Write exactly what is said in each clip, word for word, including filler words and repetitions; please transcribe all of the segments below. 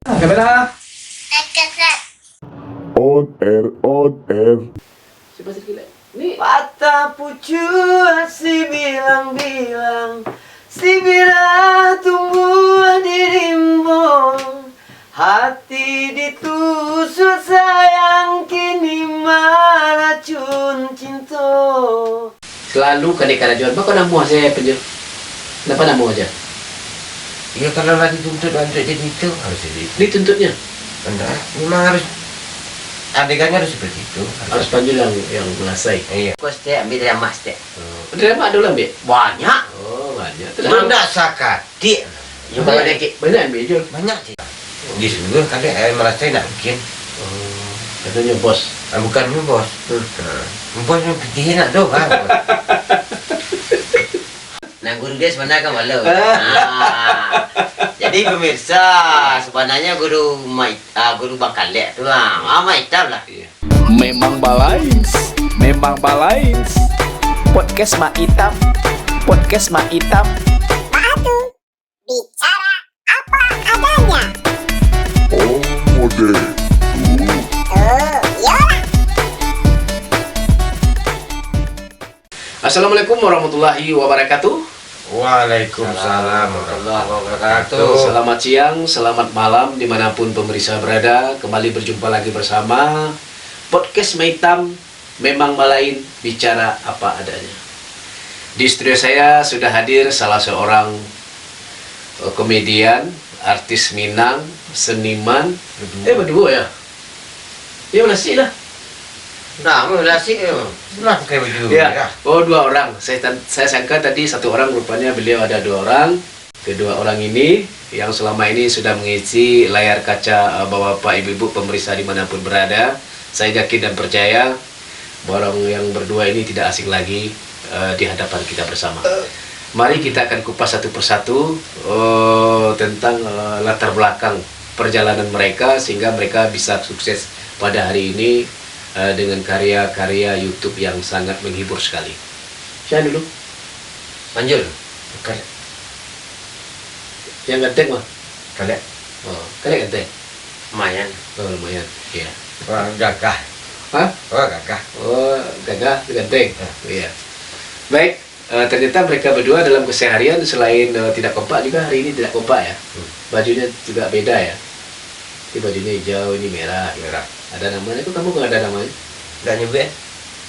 Kamera. On air, on air. Siapa sih gila? Ni. Patah pucuak si bilang-bilang, si bilang tumbuah di rimbun. Hati ditusuk sayang kini maracun cinto. Selalu kali karajoan, bako namo sajo, Panjul? Napa namo sajo? Iyo, kalau lah dituntut untuk jadi itu, harus jadi itu. Dituntutnya? Enggak, memang harus, adegannya harus seperti itu. Harus Panjul yang, yang mengasai? Iya. Kau setiap ambil drama setiap. Oh, drama ada lah ambil? Banyak. Oh, banyak. Itu dah. Enggak sakatik. Yo, banyak, banyak ambil je. Banyak sih. Di sungguh kali, eh, merasa enak mungkin. Oh, katanya bos. Ah, bukan bos. Hmm. Nah, bos yang pitih enak tu, kan? Nah, guru dia sebenarnya kan malu. Ah. Ah. Jadi, pemirsa, sebenarnya guru Mai-, ah, guru Bangkalek tu, ah, ah, Maitam lah. Iya. Memang balain, memang balain. Podcast Mak Itam, podcast Mak Itam. Batu. Bicara apa adanya. Oh, model tu. Tuh, yolah. Assalamualaikum warahmatullahi wabarakatuh. Waalaikumsalam warahmatullahi wabarakatuh. Selamat siang, selamat malam, dimanapun pemirsa berada. Kembali berjumpa lagi bersama Podcast Maitam, memang balain, bicara apa adanya. Di studio saya sudah hadir salah seorang, eh, komedian, artis Minang, seniman. Berdua. Eh, berdua ya? Ya, belasik lah. Nah, belasik ya. Senang pakai baju. Ya. Ya. Oh, dua orang. Saya tan-, saya sangka tadi satu orang, rupanya beliau ada dua orang. Kedua orang ini yang selama ini sudah mengisi layar kaca, eh, bapak-bapak, ibu-ibu, pemirsa dimanapun berada, saya yakin dan percaya bahwa orang yang berdua ini tidak asing lagi, eh, di hadapan kita bersama. Mari kita akan kupas satu persatu, eh, tentang, eh, latar belakang perjalanan mereka sehingga mereka bisa sukses pada hari ini, eh, dengan karya-karya YouTube yang sangat menghibur sekali. Siapa dulu? Panjul. Bukan. Yang ganteng mah? Kalek. Oh, Kalek ganteng? Lumayan. Oh, lumayan. Iya. Wah, gagah. Hah? Wah, gagah. Oh, gagah, ganteng. Ya. Iya. Baik, eh, ternyata mereka berdua dalam keseharian selain, eh, tidak kompak juga hari ini tidak kompak ya. Hmm. Bajunya juga beda ya. Ini bajunya hijau, ini merah. Merah. Ada namanya, kok kamu nggak ada namanya? Nggak nyebut, eh?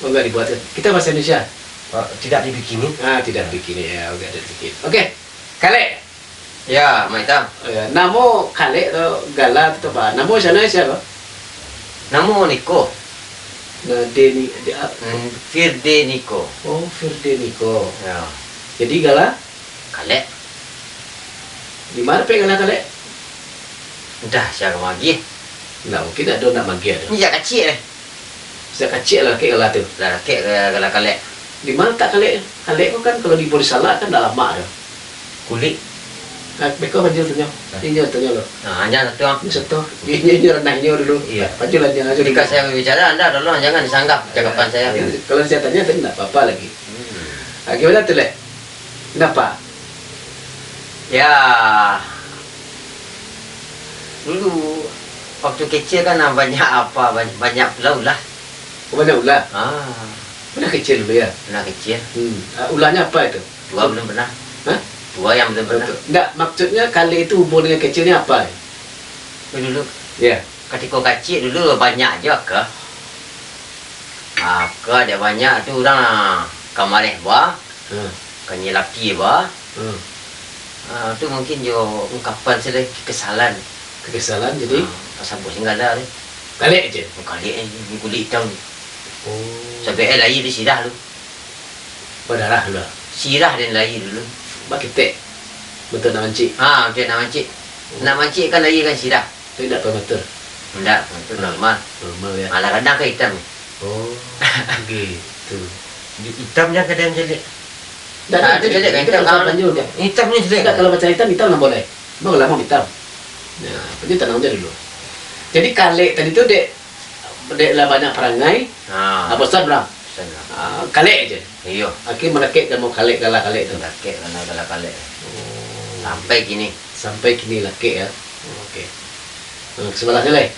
Oh, nggak dibuat ya? Kita bahasa Indonesia? Oh, tidak dibikinin. Ah, tidak bikinin ya, nggak ada bikin. Oke, Kalek. Ya, Mak Itam. Oh, ya. Namo Kalek atau Gala atau apa? Namo sana siapa? Namo Niko. Nah, Deni, De-, a- Hmm, Firde Niko. Oh, Firde Niko. Ya. Jadi Gala? Kalek. Di mana pe Gala Kalek? Entah sia ka magiah. Ndak mungkin ado ndak magiah tu. Ni jak kaciak eh. Sejak kecil lah kek Gala tu. Lah kek Gala Kalek. Di mana tak Kalek? Kalek tu kan kalau di Barisalah kan dak lamak tu. Kulik. Nah, beko Panjul tanyo. Hah? Inyo tanyo lo. Nah, anjang satu ah. Inyo satu. Inyo, inyo ranah inyo dulu. Iya. Panjul lah inyo. Ketika saya berbicara, anda tolong jangan disanggah ucapan saya. Iya. Kalau saya tanya tadi ndak apa-apa lagi. Hmm. Ah, gimana tu, Lek? Kenapa? Ya, dulu waktu kecil kan, ah, banyak apa, banyak, banyak ulah. Oh, banyak ulah? Ah. Pernah kecil dulu, ya? Pernah kecil. Hmm. Ah, ulahnya apa itu? Tua belum pernah. Hah? Tua yang belum pernah. Betul. Ndak, maksudnya Kalek itu hubungan dengan kecilnya apa? Dulu. Ya. Katiko kacik dulu banyak je ka. Ah, ka dek banyak tu urang ka mareh ba, hmm, ka nyelaki ba. Hmm. Ah, tu mungkin jo ungkapan salah kekesalan. Kekesalan, jadi? Ah, pasabuik singgala tu. Kalek je? Kalek eh, kulik itam. Oh. Sampai eh lahia di sirah tu. Badarah tu lah. Sirah den lahia dulu. Baketek. Bentuk nak mancik. Ha, bentuk nak mancik. Oh. Nak mancik kan lahia kan sirah. Tapi ndak prematur. Ndak, itu normal. Normal, ya. Alah kadang kan itam. Oh, gitu. Di-, itam jan kadang jelek. Ndak, ah, ndak, tu jelek kan, itam kalau kan. Panjul, kan? Itam ni jelek. Ndak, kalau macam itam, itam lah boleh. Bang lama itam. Nah, apa dia tanam je dulu. Jadi, Kalek tadi tu, dek, dek lah banyak perangai. Ha. Ah, bosan, Bang. Bosan, Bang. Ah, Kalek je. Iyo. Akhirnya malakek dan mau Kalek, Gala Kalek tu. Malakek, Gala, Gala Kalek. Oh. Sampai kini. Sampai kini lakek, ya. Oke. Nah, ka sabalah tu lai.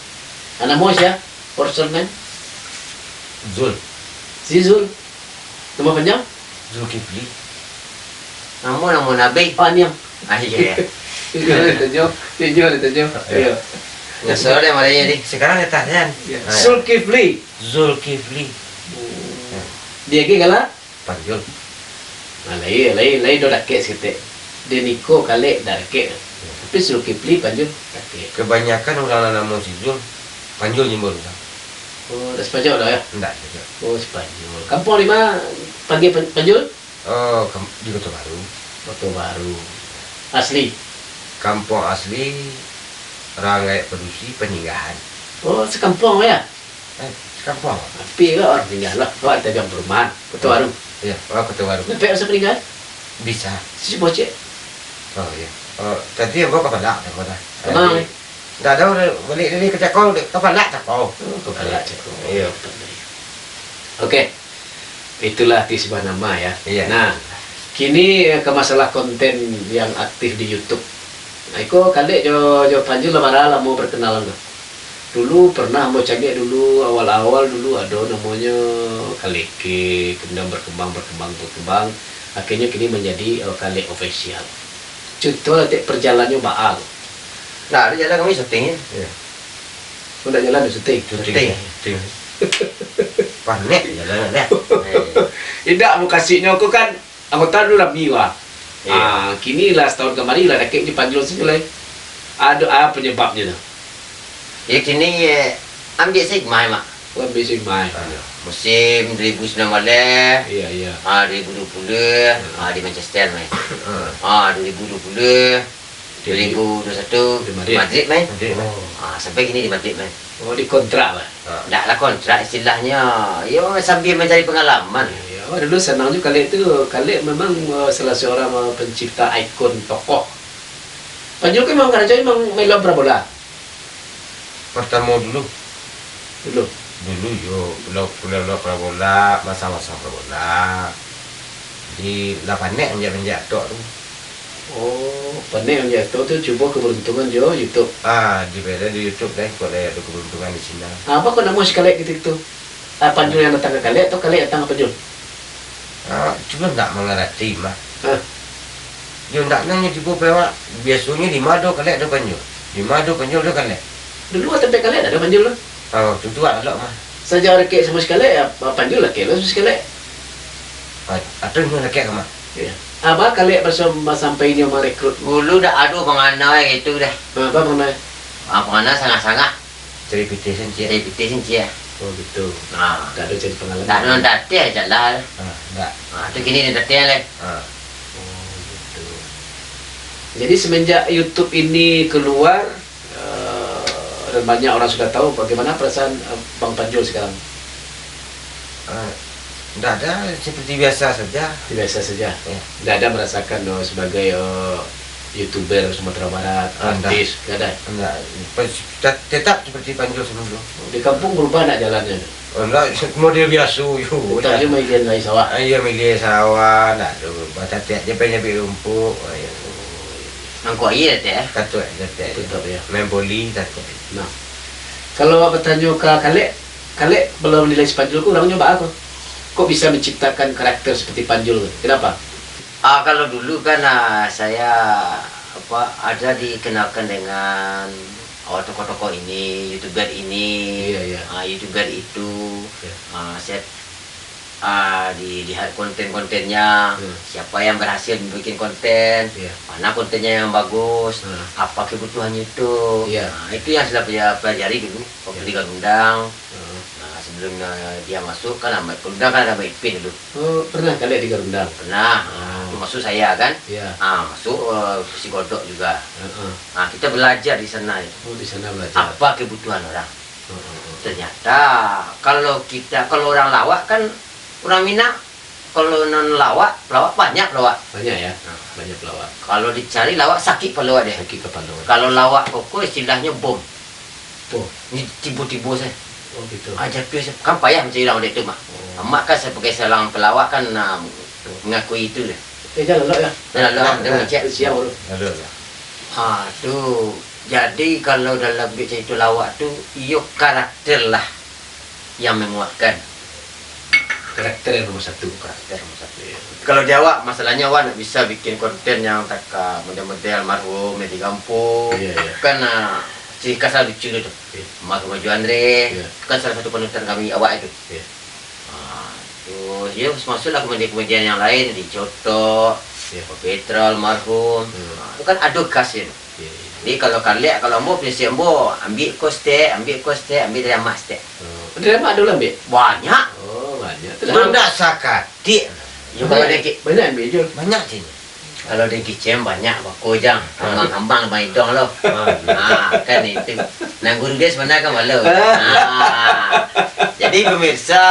Ah, namo sia? Personal name? Zul. Si Zul. Nama panjang? Zulkifli. Namo, namo Nabi. Oh, Aniam. Ah, iya, iya. Jujur, jujur, jujur, jujur. Iya. Iya. Ya, soalnya malainya di sekarang ya, Tah, Yan. Iya. Ah, iya. Zulkifli. Zulkifli. Hmm. Dia ge galak? Panjul. Nah, lain, lain, lain do dakek saketek. Dia niko kalek dak dakek. Tapi Zulkifli Panjul dakek. Kebanyakan urang lah namo si Zul, Panjul nyebut urang. Oh, dak Sipanjul dah, ya? Ndak, Sipanjul. Oh, Sipanjul. Kampuang di ma, Panjul, Panjul? Oh, kam-, di Koto Baru. Koto Baru. Asli? Kampuang asli, Ranggaik Padusi, Paninggahan. Oh, sakampuang, ya? Eh, sakampuang. Tapi kan urang Paninggahan lah. Awak tabiang parumahan. Koto Baru. Iya, oh, Koto Baru. Nampek urang Paninggahan? Bisa. Si Bocek. Oh, iya. Oh, tadi awak kapalak dah, dah. Kemana, eh? Ndak tahu, balik dari ka cako, kapalak cako. Oh, kapalak cako. Iya. Oke. Itulah arti sebuah nama, ya. Iya. Nah, kini, eh, ka masalah konten yang aktif di YouTube. Nah, iko Kalek jo, jo Panjul lah bara lamo berkenalan tu. Dulu pernah ambo caliak dulu, awal-awal dulu ado namonyo Kaleke, kemudian berkembang, berkembang, berkembang. Akhirnyo kini manjadi, eh, Kalek Official. Curito lah tek perjalannyo baa tu. Nah, ado jalan kami syuting, ya. Iya. Oh, ndak jalan tu syuting? Syuting, syuting. Panek jalan, dah. Indak, mukasuiknyo ko kan anggota dulu rami, wah. Iya. Ah, kini lah satahun kamari lah dakek ni Panjul sini lai. Ado, ah, penyebabnyo tu? Ya, kini, eh, ambiak se hikmah, Mak. Oh, ambiak se hikmah. Ah, musim dua ribu sembilan belas. Iya, iya. Ah, dua ribu dua puluh, ah, di Manchester, Mak. Ah. Ah, dua ribu dua puluh. Dua ribu dua puluh satu, di Madrid. Madrid, Mai. Madrid, Mai. Oh. Ah, sampai kini di Madrid, Mai. Oh, dikontrak, Mai? Ah. Ndak lah kontrak istilahnyo. Yo, sambil mencari pengalaman. Iya, iya. Oh, dulu sanang juga Kalek tu. Kalek memang, eh, salah seorang, eh, pencipta ikon tokoh. Panjul kan memang karajo memang main lawan bola. Partamo dulu. Dulu? Dulu yo, pulau, pulau, pulau parabola, masa-masa parabola. Di lah panek manjak-manjak tok tu. Oh, panek manjak tok tu cubo keberuntungan jo YouTube. Ah, di beda di YouTube deh, kok lah ado keberuntungan di sini. Apa kok namo si Kalek gitu tu? Ah, Panjul yang datang ka Kalek atau Kalek datang ka Panjul? Ah, cuma ndak mangarati, mah. Hah? Yo ndak nanya tipu pe awak. Biasonyo di ma do Kalek do Panjul. Di ma do Panjul do Kalek. Dulu sampai Kalek ado Panjul tu. Ah, waktu tu awak lok mah. Sajak dakek samo si Kalek, ya, Panjul dakek lo samo si Kalek. Ah, atau nyo dakek ka mah? Iya. Apa Kalek baso-, sampai nyo marekrut? Dulu dak ado pangana itu dah. Apa pangana? Ah, pangana sangah-sangah. Cari pitih sen, Cik. Cari pitih sen, Cik. Oh, gitu. Ah. Tak ada cari pengalaman. Tak ada nanti aja lah. Ah, enggak. Ah, tu kini nanti lah. Ah. Oh, gitu. Jadi, semenjak YouTube ini keluar, eh, dan banyak orang sudah tahu, bagaimana perasaan, eh, Bang Panjul sekarang? Ah, ndak ada, seperti biasa saja. Seperti biasa saja. Ya. Ndak ada merasakan, oh, sebagai, eh, YouTuber Sumatera Barat, ah, ndak. Artis, ndak ada? Ndak. Pas, tet-, tetap seperti Panjul sebelum tu. Di kampung berubah ndak jalannya? Oh, ndak, model biasa, yo. Tetap je main lai sawah? Ah, iya, main lai sawah, ndak ada berubah. Tapi aja pengen ambil rumput, ah, iya. Angkok aia, Tek, eh? Katuk, Tek. Tetap, ya. Main boli, katuk. Nah, kalau batanyo ka Kalek, Kalek, kalau nilai si Panjul ko, urangnyo baa ko? Kok bisa menciptakan karakter seperti Panjul tu? Kenapa? Ah, kalau dulu kan, ah, saya, apa, ada dikenalkan dengan, oh, tokoh-tokoh ini, YouTuber ini, iya, iya, ah, YouTuber itu. Iya. Ah, saya, ah, dilihat konten-kontennya, hmm, siapa yang berhasil bikin konten, iya, mana kontennya yang bagus, hmm, apa kebutuhannya itu. Iya. Ah, itu yang saya pela-, pelajari dulu waktu, iya, di Garundang. Hmm. Nah, sebelum, eh, dia masuk kan, Ahmad Garundang kan ada Ahmad Ipin dulu. Oh, pernah Kalek di Garundang? Pernah. Ah, oh, itu masuk saya kan. Iya. Ah, masuk, eh, si Godok juga. Heeh. Ah, kita belajar di sana itu. Oh, di sana belajar. Apa kebutuhan orang. Heeh, heeh. Ternyata kalau kita, kalau orang lawak kan, orang Minang, kalau non lawak, pelawak banyak pelawak. Banyak ya? Nah. Banyak pelawak. Kalau dicari lawak, sakit kepala dia. Sakit kepala. Kalau lawak kokoh, istilahnya bom. Oh. Ni tibo-tibo saja. Oh, gitu. Ah, jatuah saja. Kan payah mancari urang dek tu mah. Oh. Amak kan sebagai seorang pelawak kan, ah, oh, mengakui itu deh. Eh, jalan lah ya. Jalan lah, dia mengecek. Siang baru. Ada lah. Ah, tu Jadi, kalau dalam bek carito lawak tu, iyo karakter lah yang menguatkan. Karakter yang nomor satu. Karakter nomor satu. Iyo. Kalau di awak, masalahnya awak ndak bisa bikin konten yang taka model-model almarhum Edi Gampo. Iyo, iyo. Kan, ah, ciri khas lah lucu tu. Iyo. Almarhum Ajo Andre, iyo, kan salah satu panutan kami awak itu. Iyo. Ah, terus, iyo, masuklah komedian-komedian yang lain, di Cotok, iyo, Petra almarhum. Hmm. Ah, itu kan ado khas itu. Iyo, iyo. Jadi, kalau kalek, kalau ambo, prinsip ambo, ambiak ko setek, ambiak ko setek, ambiak dari amak setek. Oh, dari amak ado lah ambiak? Banyak. Oh, banyak. Terus ndak sakatik. Yo, kalau banyak, dek banyak ambiak juo. Banyak je. Kalau di kicen banyak bako jang, ah, ambang-ambang abang idong lo. Ah. Ah, kan itu. Nan guru dia sebenarnya kan malu. Ah. Ah. Jadi pemirsa,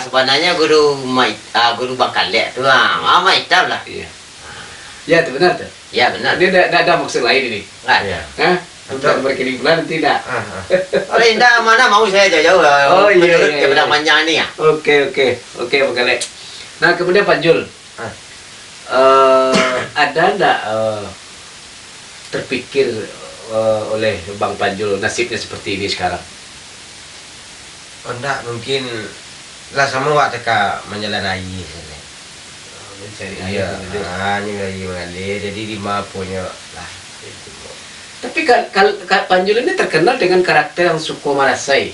sebenarnya guru Mai-, ah, guru Bang Kalek tu, ah, ah, Maitam lah. Iya. Ya, itu benar tu. Ya, benar. Dia ndak, ndak ada maksud lain ini. Nggak ada. Iya. Hah? Untuk berkirim bulan tidak. Ah, ah. Kalau indak, mana mau saya jauh-jauh, ah, oh, iya, menurut iya, kepada iya, panjang ini ya. Oke, oke. Oke, Bang Kalek. Nah, kemudian Panjul. Ah. Eh, ada ndak, eh, terpikir, eh, oleh Bang Panjul nasibnya seperti ini sekarang? Oh, ndak, mungkin lah samo awak teka manjalan aia sajo. Oh, mencari air. Iya, mengalir. Ah, ni aia mangalir, jadi di ma aponyo lah. Tapi Kak, Kak, Kak Panjul ini terkenal dengan karakter yang suko marasai.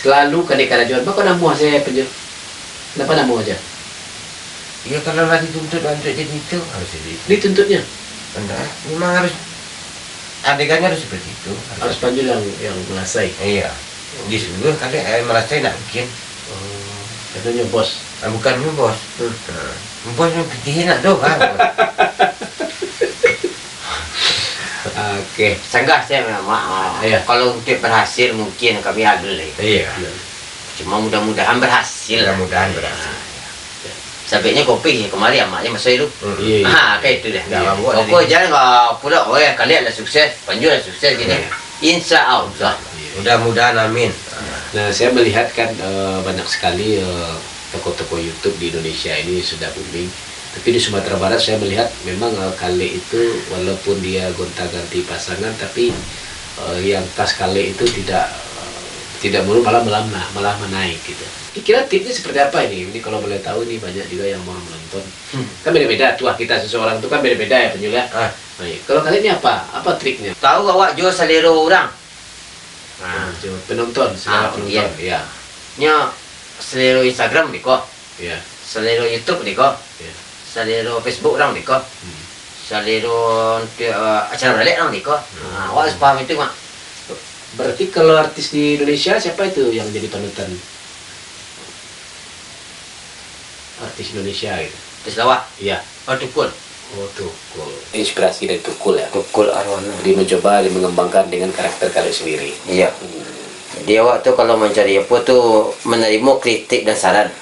Selalu kali karajoan. Baa kok namuah sajo, Panjul? Kenapa namuah sajo? Iyo, kalau lah dituntut untuk jadi itu, harus jadi itu. Dituntutnya? Enggak, memang harus, adegannya harus seperti itu. Harus Panjul yang, yang marasai? Iya. Disuruh, kalau, eh, marasai ndak mungkin. Oh, katanya bos. Ah, bukan bos. Hmm. Ah, bos yang pitih nak tu, kan? Oke. Sanggah sajo, Mak. Ah, iya. Kalau untuk berhasil, mungkin kami ado lai. Iya. Cuma mudah-mudahan berhasil. Mudah-mudahan berhasil. Ah. Sababnyo kopi kamari amaknyo maso tu. Hmm. Iya, iya. Ha, kayak itu dah. Iya. Pokok jan ka pulo, oh ya, kalian lah sukses, Panjul lah sukses gitu. Iya. Insya Allah. Iya. Mudah-mudahan, amin. Nah, saya melihat kan, eh, banyak sekali, eh, toko-toko YouTube di Indonesia ini sudah booming. Tapi di Sumatera Barat saya melihat memang, eh, Kalek itu walaupun dia gonta-ganti pasangan, tapi, eh, yang khas Kalek itu tidak, eh, tidak menurun, malah, malah, malah menaik gitu. Kira-kira tipsnya seperti apa ini? Ini kalau boleh tahu, ini banyak juga yang mau menonton. Hmm. Kan beda-beda, tuah kita seseorang tu kan beda-beda ya, Panjul ya? Ah. Baik. Kalau Kalek ini apa? Apa triknya? Tahu awak juo salero urang. Nah. Penonton, selera penonton, iya. Nyo salero Instagram beko. Iya. Salero YouTube beko. Iya. Salero Facebook urang beko. Hmm. Salero untuk, eh, acara baralek urang beko. Hmm. Nah, awak harus paham itu, Mak. Berarti kalau artis di Indonesia, siapa itu yang jadi panutan? Artis Indonesia gitu. Artis lawak? Iya. Oh, Tukul. Oh, Tukul. Inspirasi dari Tukul, ya? Tukul Arwana. Dia mencoba, dia mengembangkan dengan karakter Kalek sendiri. Iya. Hmm. Jadi, awak tu kalau mancari apo tu, manarimo kritik dan saran.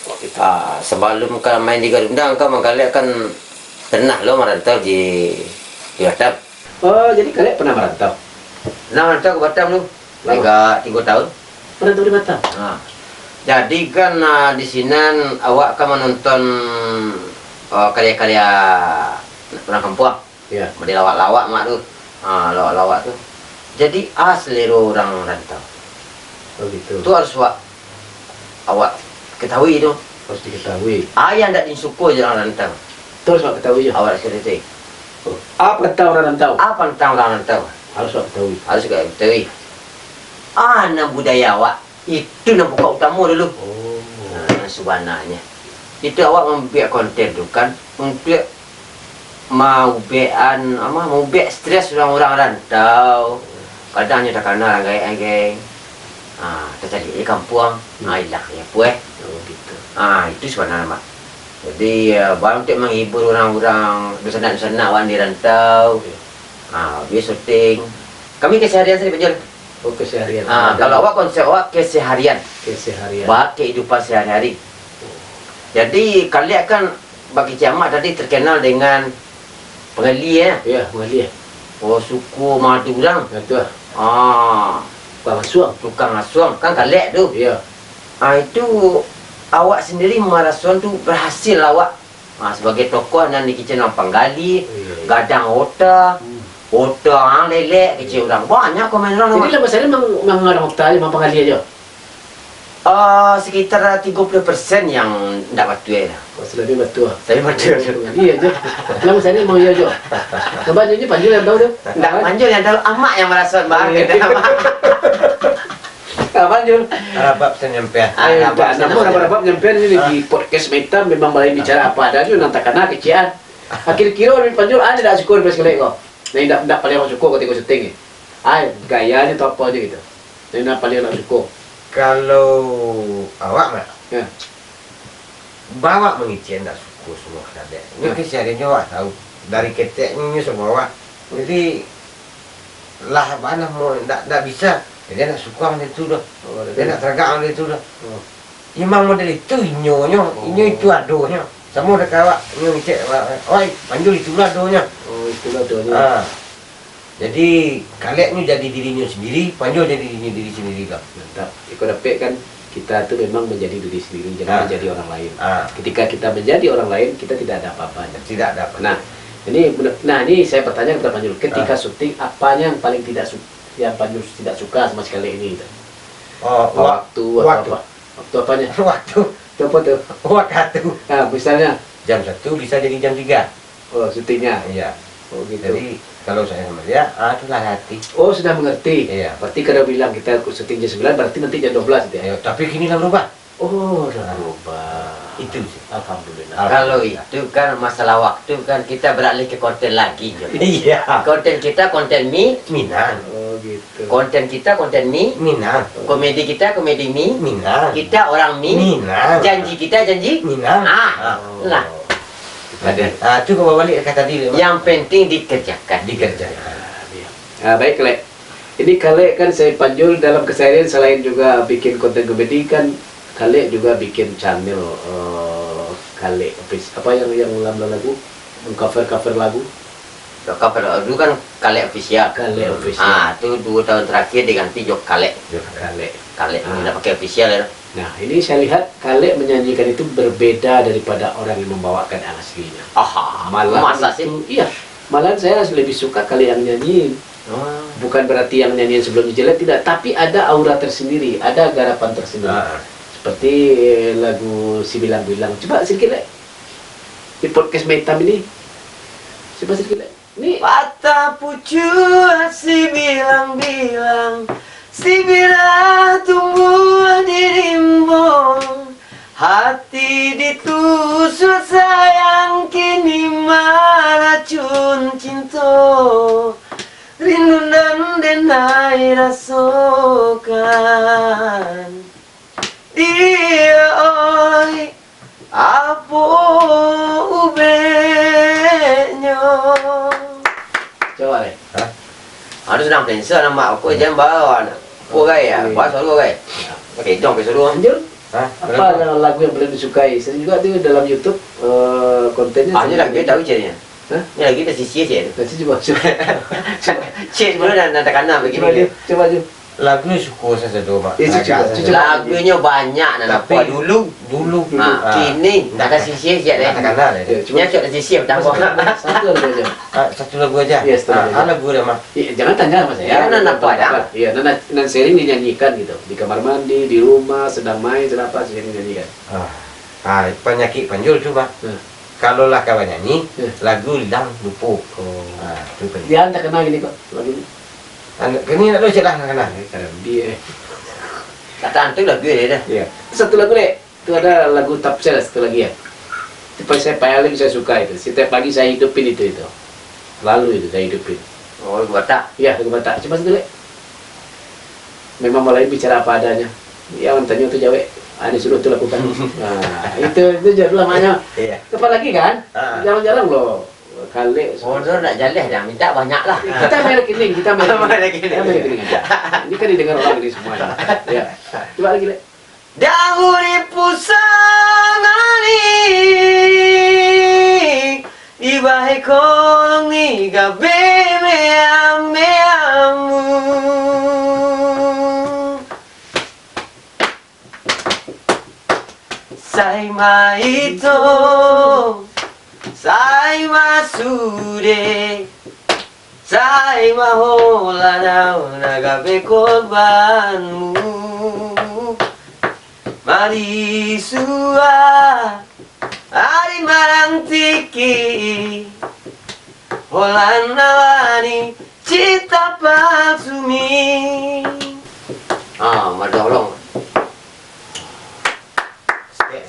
Oh, gitu. Ah, sabalum ka main di Garundang, kan Bang Kalek kan pernah lo marantau di, di Batam. Oh, jadi Kalek pernah marantau? Pernah marantau ka Batam tu. Lama? Tigo, tigo tahun. Marantau di Batam? Ha. Jadi kan, ah, di sinan awak kan manonton, ah, karya-karya urang kampuang. Iya. Model lawak-lawak, Mak, tu. Ha, lawak-lawak tu. Jadi, ah, selero urang rantau. Oh, gitu. Tu harus awak, awak ketahui tu. Harus diketahui. Ah, yang ndak disuko jo urang rantau. Tu harus awak ketahui jo. Awak harus ketahui. Oh, apa tentang urang rantau? Apa tentang urang rantau? Harus awak ketahui. Harus awak ketahui. Ah, nan budaya awak. Itu nan pokok utamo dulu. Oh. Nah, sabananyo. Itu awak mambuek konten tu kan untuak maubekan, ama, maubek stres urang-urang rantau. Kadang nyo takana lah gaek-gaek. Ha, tacaliak di kampuang. Hmm. Ha, ilang nyo puas. Oh, gitu. Ha, itu sabananyo, Mak. Jadi, eh, baa untuak manghibur urang-urang, dunsanak-dunsanak awak di rantau. Oke. Ha, biaso syuting. Kami keseharian sajo, Panjul. Oh, keseharian. Ah, kalau awak konsep awak keseharian. Keseharian. Ba kehidupan sehari-hari. Jadi, Kalek kan bagi Cik Amak tadi terkenal dengan pengelie, ya? Ya, pengelie. Oh, suko madu urang. Ya, tu lah. Ah. Tukang asuang. Tukang asuang. Kan Kalek tu. Ya. Ah, itu awak sendiri maraso tu berhasil awak. Ha, sabagai tokoh nan di kicen urang panggali, iya, iya, gadang ota, hmm, Utang, lelek, kecek urang. Banyak komen urang. Jadi, lah, masalah mang-, mangarang utang aja, mangpanggali aja. Eh, sekitar tigo puluh persen yang ndak patuah lah. Oh, salabiah patuah. Salabiah patuah. Iya, jo. Lah, masalah mang iya, jo. Coba nyo, Panjul yang tahu tu. Ndak, Panjul yang tahu, amak yang maraso, Bang. Iya. Ah, Panjul. Rabab sanyampaian. Ah, eh, rabab ndak, namun sanyampaian. Rabab-rabab nyampaian ni di podcast Maitam memang balai bicara apa adanya, nan takana kecek an. Akhir kiro, Panjul, ada dak syukur pas kelek ko? Nah, indak, indak paling awak suko katiko syuting ni. Ai, gayanyo atau apo aja gitu. Nah, indak paling awak suko. Kalau awak, Mak, ya, bawak mangicik indak suko semua kadek. Ini, ya, kesehariannyo awak tahu. Dari keteknyo semua awak. Jadi, lah, bana mau indak, indak bisa. Jadi, indak suko macam tu dah. Oh, dia indak teragak macam tu dah. Oh. Imang model itu inyo nyo, inyo itu adonyo. Samo dek awak, inyo ngecek awak, "Oi, Panjul itu lah adonyo." Oh, itu lah adonyo. Ah. Jadi, kaleknyo jadi dirinyo sendiri, Panjul jadi dirinyo diri sendiri lah. Mantap. Iko dapek kan, kita tu memang menjadi diri sendiri, jangan, ah, menjadi orang lain. Ah. Ketika kita menjadi orang lain, kita tidak ada apa-apanya. Tidak ada apa. Nah, ini benar. Nah, ini saya bertanya kepada Panjul. Ketika, ah, syuting, apanya yang paling tidak su-, yang Panjul tidak suka sama sekali ini, gitu? Oh, wa-, waktu atau waktu. Apa? Waktu apanya? Waktu. Itu apa tu? Waktu. Nah, misalnya? Jam satu bisa jadi jam tiga. Oh, syutingnya? Iya. Oh, gitu. Jadi, kalau saya sama dia, ah, itulah hati. Oh, sudah mengerti. Iya. Berarti kalau bilang kita syuting jam sembilan, berarti nanti jam dua belas gitu ya? Iya, tapi kini lah berubah. Oh, udah berubah. Itu sih. Alhamdulillah. Kalau itu kan masalah waktu kan kita beralih ke konten lagi, Jo. Iya. Konten kita konten Mi-, Minang. Oh, gitu. Konten kita konten Mi-, Minang. Komedi kita komedi Mi-, Minang. Kita orang Mi-, Minang. Janji kita janji Minang. Ah, ah, lah. Ada. Ah, tu kau balik ke tadi, Mak. Yang penting dikerjakan. Dikerjakan. Ah, baik, Lek. Ini Kalek kan, saya Panjul dalam keseharian selain juga bikin konten komedi kan, Kalek juga bikin channel, eh, Kalek Office. Apa yang, yang lam-lam lagu? Mengcover-cover lagu? Cover dulu kan Kalek Official. Kalek Official. Ah, tu dua tahun terakhir diganti jo Kalek. Jo Kalek. Kalek, ah, ndak pakai official ya. Nah, ini saya lihat Kalek menyanyikan itu berbeda daripada orang yang membawakan yang aslinya. Aha, malah masa sih? Itu, iya, malahan saya lebih suka Kalek yang nyanyiin. Ah. Bukan berarti yang nyanyian sebelumnya jelek, tidak. Tapi ada aura tersendiri, ada garapan tersendiri. Ah. Seperti lagu Si Bilang-Bilang. Coba sedikit, Lek. Di podcast Maitam ini. Coba sedikit, Lek. Ni. Patah pucuak si bilang-bilang, si bila tumbuah di rimbun. Hati ditusuk sayang, kini maracun cinto. Rindu nan denai rasokan. Dia, oi, apo ubeknyo? Coba, Rai. Hah? Anu sadang plensa, nampak aku jan bawa anak. Ko, Rai, ya? Oke. Bawa suara, Rai. Ya. Oke, dong, ke suruh. Lanjut. Hah? Apa lagu yang paling disukai? Sering juga tu dalam YouTube, eh, kontennya. Ah, ni sering lagu juga. Tahu carinya. Hah? Ni lagu tersisih cek tu. Nanti coba, coba. Cek dulu dah, dah takana begini. Coba, Ju. Coba, Ju. Lagu suko sasado, Mak. Eh, cucu, agak cucu. Lagunyo banyak nan. Tapi apa dulu? Dulu. Ah, ah. Kini ndak ada sisih siap, ndak eh. Takana deh. Ya, cuba. Nya cok sisih tambah. Satu lagu aja. Ah, satu lagu aja. Iya, satu lagu aja. Ah, lagu dah, Mak. Iya, jangan tanya sama saya. Iya, nan apa dah? Iya, nan, nan sering dinyanyikan gitu. Di kamar mandi, di rumah, sedang main, sedang apa, sering dinyanyikan. Ah. Ah, panyakik Panjul tu, Mak. Hmm. Kalau lah kawan nyanyi, hmm, lagu hilang, lupo. Oh. Ah, tu Panjul. Dia takana gini kok, lagu ni. Anu, kini nak lu cek lah, nak kenal. Eh, kadang dia, eh. Kata antu lagu dia dah. Iya. Satu lagu, Lek. Tu ada lagu Tapsel satu lagi, ya. Itu pa-, saya paling saya suka itu. Setiap pagi saya hidupin itu, itu. Lalu itu saya hidupin. Oh, lagu Batak? Iya, lagu Batak. Coba satu, Lek. Memang mulai bicara apa adanya. Yang tanyo tu jawek, ah, disuruh tu lakukan. Nah, itu, itu je lah maknyo. Iya. Apa lagi kan? Ah. Jarang-jarang loh. Kalek. Order nak jaleh dah, minta banyak lah. Kita main rekening, kita main rekening. Main rekening. Kita main rekening aja. Ini kan didengar orang ini semua. Ya. Coba lagi, Lek. Dahuri pusang ari, di bahe kolong ni gabe meam-meamu. Sai maito, sai masude, Taimaholah daun nan ka beko banmu. Mari sua ari marantiki, holan awani cinta palsumi. Ah, madolong.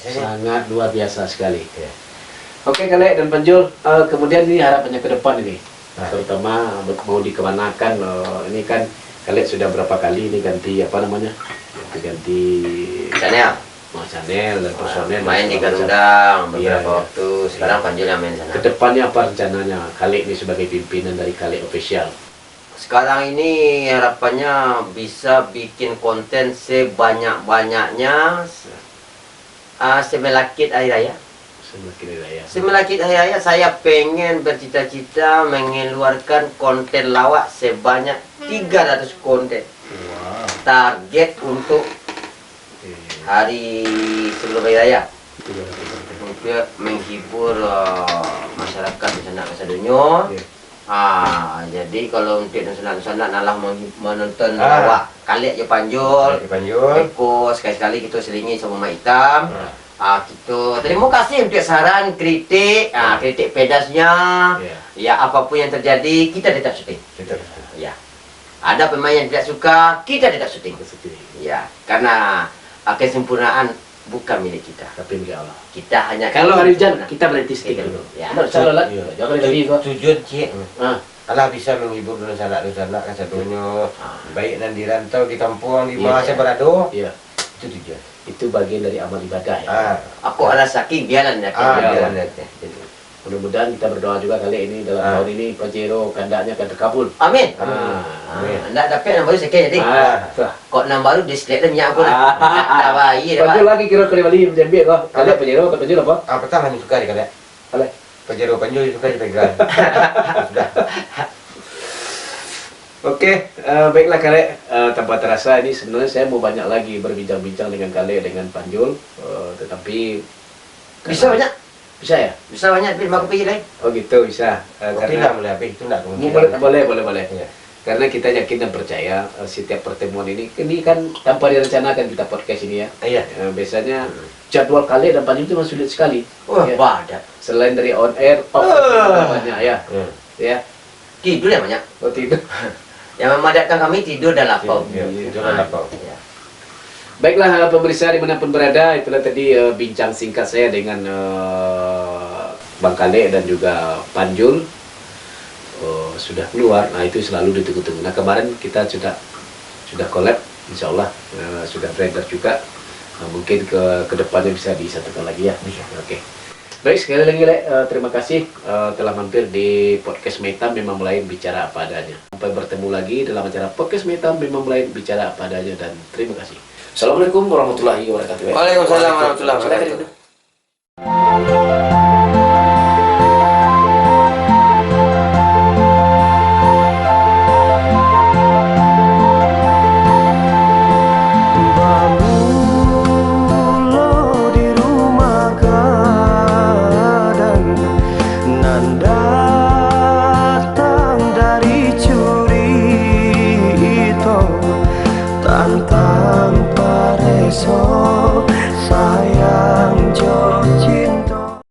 Sangat luar biasa sekali. Ya. Oke, Kalek dan Panjul, eh, kemudian ini harapannya ke depan ini. Nah. Terutama mau dikemanakan, eh, ini kan Kalek sudah berapa kali ini ganti, apa namanya, ganti-ganti channel. Oh, channel dan personel dan main di segala macam. Garudang beberapa waktu. Iya, iya. Sekarang Panjul yang main sana. Kedepannya apa rencananya Kalek ini sebagai pimpinan dari Kalek Official? Sekarang ini harapannya bisa bikin konten sebanyak-banyaknya, se-, ah, semelakit hari raya. Semelakit hari raya. Semelakit hari raya, saya pengen bercita-cita mengeluarkan konten lawak sebanyak tiga ratus konten. Wow. Target untuk hari sebelum hari raya. Tiga ratus konten. Untuk menghibur, eh, masyarakat dunsanak kasadonyo. Iya. Ah, jadi kalau untuk dunsanak-dunsanak nan lah menghi-, menonton lawak Kalek jo Panjul, Kalek jo Panjul. Beko, sekali-sekali kito selingi samo Mak Itam. Ah, kito terima kasih untuk saran, kritik, ah, kritik pedasnya. Iya. Ya, apapun yang terjadi, kita tetap syuting. Tetap syuting. Ya. Ada pemain yang tidak suka, kita tetap syuting. Tetap syuting. Ya, karena, ah, kesempurnaan bukan milik kita. Tapi milik Allah. Kita hanya Kalau hari hujan, kita berhenti syuting dulu. Ya. Kalau calon lah, jangan lagi kau. Tujuan ciek. Ah. Alah bisa menghibur dunsanak-dunsanak kasadonyo, baik nan di rantau, di kampuang, di ma se barado. Iya. Itu tujuan. Itu bagian dari amal ibadah, ya. Ah. Aku alah sakit, biarlah nanti. Ah, biarlah nanti. Mudah-mudahan kita berdoa juga Kalek ini dalam tahun ini Pajero kehendaknya akan terkabul. Amin. Ah. Amin. Ndak dapek nan baru second jadi. Ah, tu lah. Kok nan baru dislike dah minyak aku lah. Ah. Tak baik dah, Pak. Panjul lagi kira kali bali jambik kau. Kalek Pajero, Kalek Panjul apa? Ah, petang lah suka di Kalek. Kalek. Pajero Panjul suka dipegang. Sudah. Oke, eh, baiklah Kalek. Eh, tanpa terasa ini sebenarnya saya mau banyak lagi berbincang-bincang dengan Kalek, dengan Panjul, eh, tetapi bisa banyak. Bisa ya? Bisa banyak, tapi lima kopi je, Lek. Oh gitu, bisa. Eh, kopi karena lah boleh habis, itu ndak kemungkinan. Boleh, boleh, boleh, boleh. Iya. Karena kita yakin dan percaya, eh, setiap pertemuan ini, ini kan tanpa direncanakan kita podcast ini ya. Iya. Eh, biasanya jadwal Kalek dan Panjul itu memang sulit sekali. Wah, ya. Selain dari on air, off banyak ya. Hmm. Ya. Tidur ya banyak. Oh, tidur. Yang memadatkan kami tidur dan lapau. Tidur, ya, tidur dan lapau. Ah, iya. Baiklah, eh, pemirsa dimanapun berada, itulah tadi, eh, bincang singkat saya dengan, eh, Bang Kalek dan juga Panjul. Eh, sudah keluar, nah itu selalu ditunggu-tunggu. Nah kemarin kita sudah, sudah collab, insya Allah, eh, sudah brother juga. Nah, mungkin ke, ke depannya bisa disatukan lagi ya. Bisa. Oke. Baik, sekali lagi, Lek, eh, terima kasih, eh, telah mampir di podcast Metam Memang Lain Bicara Apa Adanya. Sampai bertemu lagi dalam acara podcast Metam Memang Lain Bicara Apa Adanya, dan terima kasih. Assalamualaikum warahmatullahi wabarakatuh. Waalaikumsalam warahmatullahi wabarakatuh. Bamulo di rumah gadang, nan datang dari curito, tantang pareso